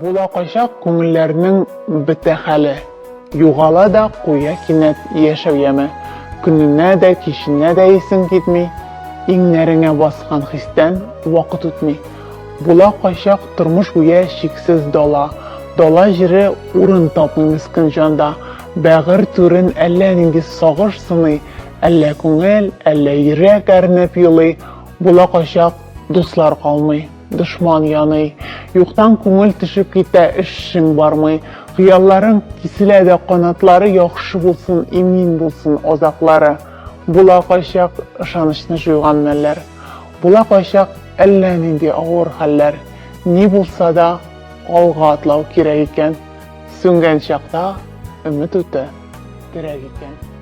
Була кайчак күңелләрнең бетә хәле. Югала да куя кинәт яшәү яме. Көненә дә, киченә дә исең китми. Иңнәреңә баскан хистән вакыт үтми. Була кайчак тормыш гүя чиксез дала. Дала җире урын тапмый мескен җанда. Бәгырь түрен әллә нинди сагыш сыный, әллә күңел, әллә йөрәк әрнеп елый. Була кайчак дуслар калмый. Дошман яный. Юктан күңел төшеп китә, эшең бармый. Хыялларың киселә дә канатлары яхшы булсын, имин булсын азаклары. Була кайчак ышанычны җуйган мәлләр. Була кайчак әллә нинди авыр хәлләр. Ни булса да алга атлау кирәк икән. Сүнгән чакта өмет уты терәк икән.